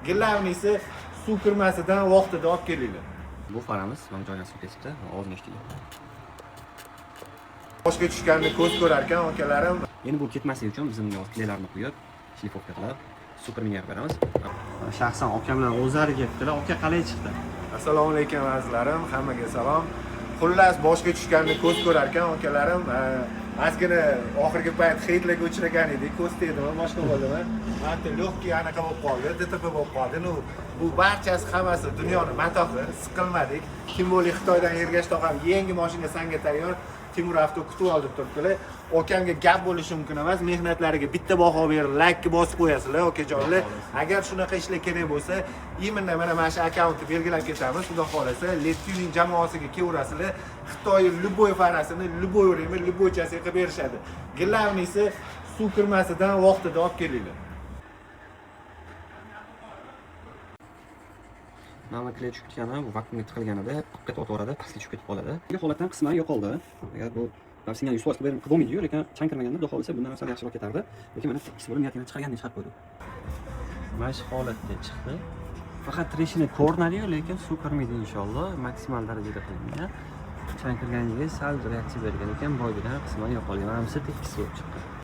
Главный si suv kirmasidan vaqtida olib kelinglar. Bu faramiz mana joydan suv ketibdi, og'zini eshitdik. Boshga tushganni ko'z ko'rar ekan, akalarim. Endi bu ketmasligi uchun biz bunga клей larni quyib, шлифовка qilib, super miniga qilib beramiz. Shaxsan akamlar o'zlari kelibdilar. Aka, qalay chiqdi? Assalomu alaykum, azizlarim, hammaga salom. Xullas, boshga tushganni ko'z ko'rar ekan, akalarim. Ozgina oxirgi payt хейт larga uchragan edik, ko'z tegdimi, boshqa bo'ldimi? Mana легкий anaqa bo'lib qoldi, ДТП bo'lib qoldi. Ну, bu barchasi hammasi dunyoni matohi, siqilmadik. Тем более Xitoydan Ergash tog'am yangi mashina sanga tayyor. Timur Avto kutib oldi turibdilar. Okamga gap bo'lishi mumkin emas. Mehnatlariga bitta baho berib, laykni bosib qo'yasizlar, okajonlar. Agar shunaqa ishlar kerak bo'lsa, именно mana shu akkauntni belgilab ketamiz. Xudo xohlasa, Let Tuning jamoasiga kelaverasizlar. Xitoy любой farasini, любой время, любой chasiga qilib berishadi. Главный si suv kirmasidan vaqtida olib kelinglar. Mana клей tushib ketgani, bu vakuumga tiqilganida qip otaveradi, pastga tushib ketib qoladi. Bu holatdan qisman yo'qoldi. Agar bu singan 100% qilib bo'lmaydi-yu, lekin chang kirmaganda, xudo xohlasa, bundan sal yaxshiroq ketardi. Lekin mana ikkisi bo'lib niyatini chiqargandan chiqarib qo'ydi. Mana shu holatda chiqdi. Faqat трещина ko'rinadi-yu, lekin suv kirmaydi inshaalloh. Maksimal darajada qilingan. Chang kirganiga sal reaksiya bergan ekan, boygidan qisman yo'qolgan. Mana bu tekis bo'lib chiqdi.